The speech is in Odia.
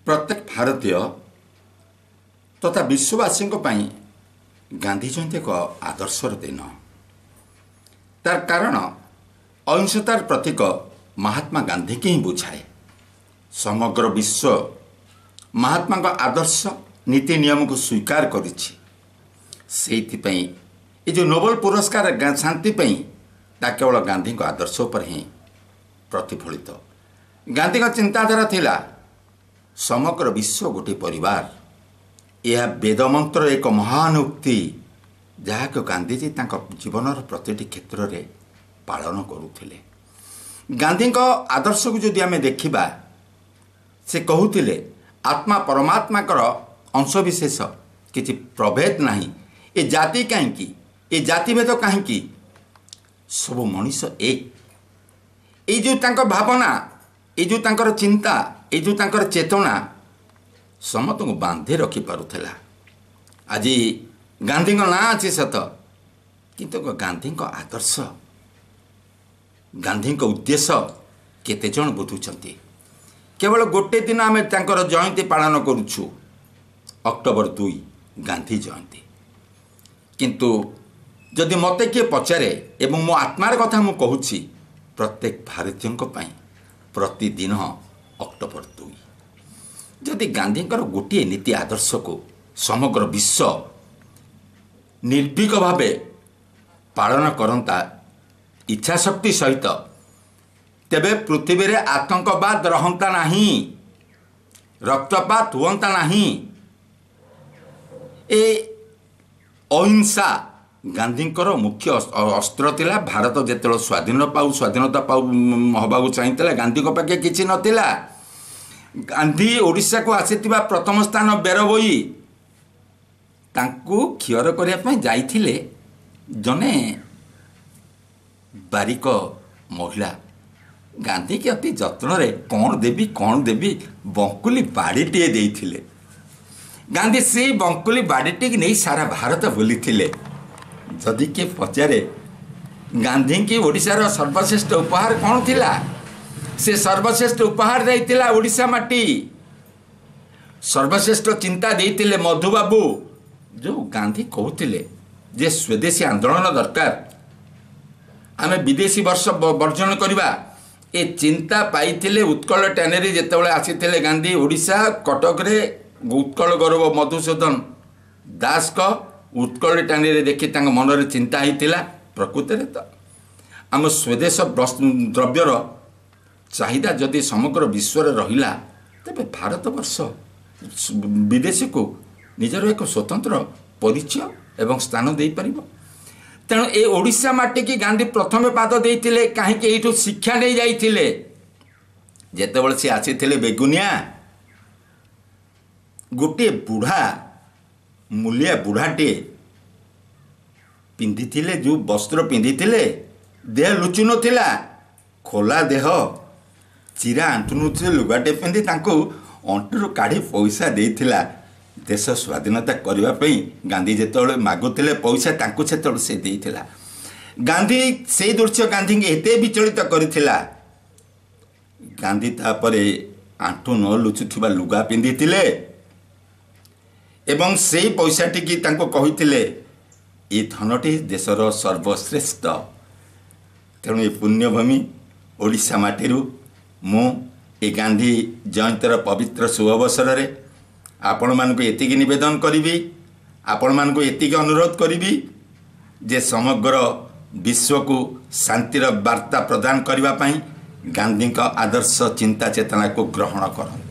ପ୍ରତ୍ୟେକ ଭାରତୀୟ ତଥା ବିଶ୍ୱବାସୀଙ୍କ ପାଇଁ ଗାନ୍ଧୀ ଜୟନ୍ତୀ ଏକ ଆଦର୍ଶର ଦିନ। ତାର କାରଣ ଅହିଂସତାର ପ୍ରତୀକ ମହାତ୍ମା ଗାନ୍ଧୀକି ହିଁ ବୁଝାଏ। ସମଗ୍ର ବିଶ୍ୱ ମହାତ୍ମାଙ୍କ ଆଦର୍ଶ ନୀତି ନିୟମକୁ ସ୍ୱୀକାର କରିଛି। ସେଇଥିପାଇଁ ଏ ଯେଉଁ ନୋବେଲ ପୁରସ୍କାର ଶାନ୍ତି ପାଇଁ, ତା କେବଳ ଗାନ୍ଧୀଙ୍କ ଆଦର୍ଶ ଉପରେ ହିଁ ପ୍ରତିଫଳିତ। ଗାନ୍ଧୀଙ୍କ ଚିନ୍ତାଧାରା ଥିଲା ସମଗ୍ର ବିଶ୍ୱ ଗୋଟିଏ ପରିବାର। ଏହା ବେଦମନ୍ତ୍ର ଏକ ମହାନ ଉକ୍ତି, ଯାହାକୁ ଗାନ୍ଧିଜୀ ତାଙ୍କ ଜୀବନର ପ୍ରତିଟି କ୍ଷେତ୍ରରେ ପାଳନ କରୁଥିଲେ। ଗାନ୍ଧୀଙ୍କ ଆଦର୍ଶକୁ ଯଦି ଆମେ ଦେଖିବା, ସେ କହୁଥିଲେ ଆତ୍ମା ପରମାତ୍ମାଙ୍କର ଅଂଶବିଶେଷ, କିଛି ପ୍ରଭେଦ ନାହିଁ। ଏ ଜାତି କାହିଁକି, ଏ ଜାତିଭେଦ କାହିଁକି, ସବୁ ମଣିଷ ଏକ। ଏଇ ଯେଉଁ ତାଙ୍କ ଭାବନା, ଏଇ ଯେଉଁ ତାଙ୍କର ଚିନ୍ତା, ଏଇ ଯେଉଁ ତାଙ୍କର ଚେତନା ସମସ୍ତଙ୍କୁ ବାନ୍ଧି ରଖିପାରୁଥିଲା। ଆଜି ଗାନ୍ଧୀଙ୍କ ନାଁ ଅଛି ସତ, କିନ୍ତୁ ଗାନ୍ଧୀଙ୍କ ଆଦର୍ଶ, ଗାନ୍ଧୀଙ୍କ ଉଦ୍ଦେଶ୍ୟ କେତେଜଣ ବୁଝୁଛନ୍ତି? କେବଳ ଗୋଟେ ଦିନ ଆମେ ତାଙ୍କର ଜୟନ୍ତୀ ପାଳନ କରୁଛୁ, ଅକ୍ଟୋବର 2 ଗାନ୍ଧୀ ଜୟନ୍ତୀ। କିନ୍ତୁ ଯଦି ମୋତେ କିଏ ପଚାରେ, ଏବଂ ମୋ ଆତ୍ମାର କଥା ମୁଁ କହୁଛି, ପ୍ରତ୍ୟେକ ଭାରତୀୟଙ୍କ ପାଇଁ ପ୍ରତିଦିନ ଅକ୍ଟୋବର 2। ଯଦି ଗାନ୍ଧୀଙ୍କର ଗୋଟିଏ ନୀତି ଆଦର୍ଶକୁ ସମଗ୍ର ବିଶ୍ୱ ନିର୍ଭୀକ ଭାବେ ପାଳନ କରନ୍ତା ଇଚ୍ଛାଶକ୍ତି ସହିତ, ତେବେ ପୃଥିବୀରେ ଆତଙ୍କବାଦ ରହନ୍ତା ନାହିଁ, ରକ୍ତପାତ ହୁଅନ୍ତା ନାହିଁ। ଏ ଅହିଂସା ଗାନ୍ଧୀଙ୍କର ମୁଖ୍ୟ ଅସ୍ତ୍ର ଥିଲା। ଭାରତ ଯେତେବେଳେ ସ୍ୱାଧୀନତା ପାଉ ହେବାକୁ ଚାହିଁଥିଲା, ଗାନ୍ଧୀଙ୍କ ପାଖେ କିଛି ନଥିଲା। ଗାନ୍ଧୀ ଓଡ଼ିଶାକୁ ଆସିଥିବା ପ୍ରଥମ ସ୍ଥାନ ବେରବୋଇ। ତାଙ୍କୁ ଖିଅର କରିବା ପାଇଁ ଯାଇଥିଲେ ଜଣେ ବାରିକ ମହିଳା। ଗାନ୍ଧୀକି ଅତି ଯତ୍ନରେ କ'ଣ ଦେବି କ'ଣ ଦେବି, ବଙ୍କୁଲି ବାଡ଼ିଟିଏ ଦେଇଥିଲେ। ଗାନ୍ଧୀ ସେଇ ବଙ୍କୁଲି ବାଡ଼ିଟିକି ନେଇ ସାରା ଭାରତ ବୁଲିଥିଲେ। ଯଦି କିଏ ପଚାରେ ଗାନ୍ଧୀଙ୍କି ଓଡ଼ିଶାର ସର୍ବଶ୍ରେଷ୍ଠ ଉପହାର କ'ଣ ଥିଲା, ସେ ସର୍ବଶ୍ରେଷ୍ଠ ଉପହାର ଦେଇଥିଲା ଓଡ଼ିଶା ମାଟି। ସର୍ବଶ୍ରେଷ୍ଠ ଚିନ୍ତା ଦେଇଥିଲେ ମଧୁବାବୁ। ଯେଉଁ ଗାନ୍ଧୀ କହୁଥିଲେ ଯେ ସ୍ୱଦେଶୀ ଆନ୍ଦୋଳନ ଦରକାର, ଆମେ ବିଦେଶୀ ବର୍ଷ ବର୍ଜନ କରିବା, ଏ ଚିନ୍ତା ପାଇଥିଲେ ଉତ୍କଳ ଟ୍ୟାନେରୀ। ଯେତେବେଳେ ଆସିଥିଲେ ଗାନ୍ଧୀ ଓଡ଼ିଶା, କଟକରେ ଉତ୍କଳ ଗୌରବ ମଧୁସୂଦନ ଦାସଙ୍କ ଉତ୍କଳ ଟ୍ୟାନେରୀ ଦେଖି ତାଙ୍କ ମନରେ ଚିନ୍ତା ହେଇଥିଲା, ପ୍ରକୃତରେ ତ ଆମ ସ୍ୱଦେଶ ଦ୍ରବ୍ୟର ଚାହିଦା ଯଦି ସମଗ୍ର ବିଶ୍ୱରେ ରହିଲା, ତେବେ ଭାରତବର୍ଷ ବିଦେଶକୁ ନିଜର ଏକ ସ୍ୱତନ୍ତ୍ର ପରିଚୟ ଏବଂ ସ୍ଥାନ ଦେଇପାରିବ। ତେଣୁ ଏ ଓଡ଼ିଶା ମାଟିକି ଗାନ୍ଧୀ ପ୍ରଥମେ ପାଦ ଦେଇଥିଲେ। କାହିଁକି? ଏଇଠୁ ଶିକ୍ଷା ନେଇ ଯାଇଥିଲେ। ଯେତେବେଳେ ସେ ଆସିଥିଲେ ବେଗୁନିଆ, ଗୋଟିଏ ବୁଢ଼ା ମୂଲିଆ ବୁଢ଼ାଟିଏ ପିନ୍ଧିଥିଲେ ଯେଉଁ ବସ୍ତ୍ର ପିନ୍ଧିଥିଲେ, ଦେହ ଲୁଚୁ ନଥିଲା, ଖୋଲା ଦେହ, ଚିରା ଆଣ୍ଠୁ ନଥିଲେ ଲୁଗାଟେ ପିନ୍ଧି ତାଙ୍କୁ ଅଣ୍ଟୁରୁ କାଢ଼ି ପଇସା ଦେଇଥିଲା। ଦେଶ ସ୍ୱାଧୀନତା କରିବା ପାଇଁ ଗାନ୍ଧୀ ଯେତେବେଳେ ମାଗୁଥିଲେ ପଇସା, ତାଙ୍କୁ ସେତେବେଳେ ସେ ଦେଇଥିଲା। ଗାନ୍ଧୀ ସେଇ ଦୃଶ୍ୟ ଗାନ୍ଧୀଙ୍କୁ ଏତେ ବିଚଳିତ କରିଥିଲା, ଗାନ୍ଧୀ ତାପରେ ଆଣ୍ଠୁ ନ ଲୁଚୁଥିବା ଲୁଗା ପିନ୍ଧିଥିଲେ ଏବଂ ସେଇ ପଇସାଟିକି ତାଙ୍କୁ କହିଥିଲେ, ଏ ଧନଟି ଦେଶର ସର୍ବଶ୍ରେଷ୍ଠ। ତେଣୁ ଏ ପୁଣ୍ୟଭୂମି ଓଡ଼ିଶା ମାଟିରୁ ମୁଁ ଏ ଗାନ୍ଧୀ ଜୟନ୍ତୀର ପବିତ୍ର ଶୁଭ ଅବସରରେ ଆପଣମାନଙ୍କୁ ଏତିକି ନିବେଦନ କରିବି, ଆପଣମାନଙ୍କୁ ଏତିକି ଅନୁରୋଧ କରିବି ଯେ ସମଗ୍ର ବିଶ୍ୱକୁ ଶାନ୍ତିର ବାର୍ତ୍ତା ପ୍ରଦାନ କରିବା ପାଇଁ ଗାନ୍ଧୀଙ୍କ ଆଦର୍ଶ ଚିନ୍ତା ଚେତନାକୁ ଗ୍ରହଣ କରନ୍ତୁ।